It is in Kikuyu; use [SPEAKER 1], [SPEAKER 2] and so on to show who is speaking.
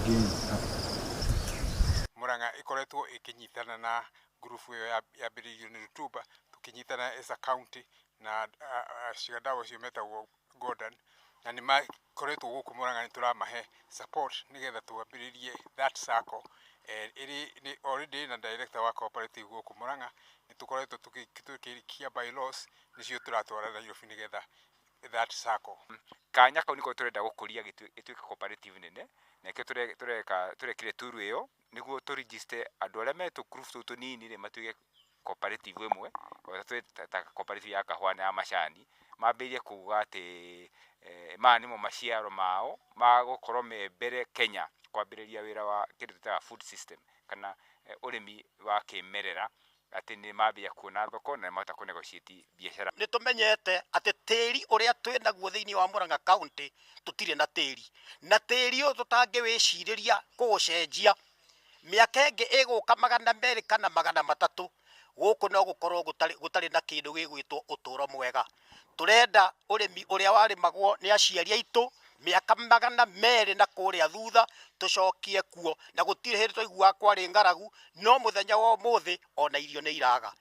[SPEAKER 1] gain hapo.
[SPEAKER 2] Murang'a ĩkoretwo ĩkĩnyitana na ngurubu ĩyo yambĩrĩirio nĩ Rutuba, tũkĩnyitana as a county na washikadau acio metagwo Gordon, na nĩ makoretwo gũkũ Murang'a, nĩ tũramahe support nĩgetha twambĩrĩrie that sacco. Ĩrĩ nĩ already na director wa cooperative gũkũ Murang'a. Nĩ tũkoretwo tũkĩrĩkia bylaws, nĩcio tũratwara Nairobi nĩgetha that sacco.
[SPEAKER 3] Kanya kau nĩko tũrenda gũkũria ĩtuĩke cooperative nene, na nĩkĩo tũreka tũrekire turu ĩyo nĩguo tũ register andũ arĩa me tũgroup tũu tũnini rĩ, matuĩke cooperative ĩmwe o ta cooperative ya kahũa na ya macani, mambĩrĩrie kuga atĩ maya nĩmo maciaro mao ma gũkorwo me mbere Kenya kwambĩrĩria wĩra wa kĩndũ twĩtaga food system kana ũrĩmi wa kĩmerera, atĩ nĩ mambia kuona thoko na nĩ mahota kũ negotiate biacara.
[SPEAKER 4] Nĩ tũmenyete atĩ tĩri ũrĩa twĩ naguo thĩinĩ wa Murang'a County, tũtirĩ na tĩri, na tĩri ũyũ tũtangĩwĩcirĩria kũũcenjia mĩaka ĩngĩ ĩgũka 200 kana 300, gũkũ no gũkorwo gũtarĩ na kĩndũ gĩgwĩtwo ũtũro mwega. Tũrenda ũrĩmi ũrĩa warĩmagwo nĩ aciari aitũ mĩaka 200 na kũrĩa thutha tũcokie kuo, na gũtirĩ hĩndĩ twaiguaga kwarĩ ng'aragu, no mũthenya wa ũmũthĩ ona irio nĩ iraga.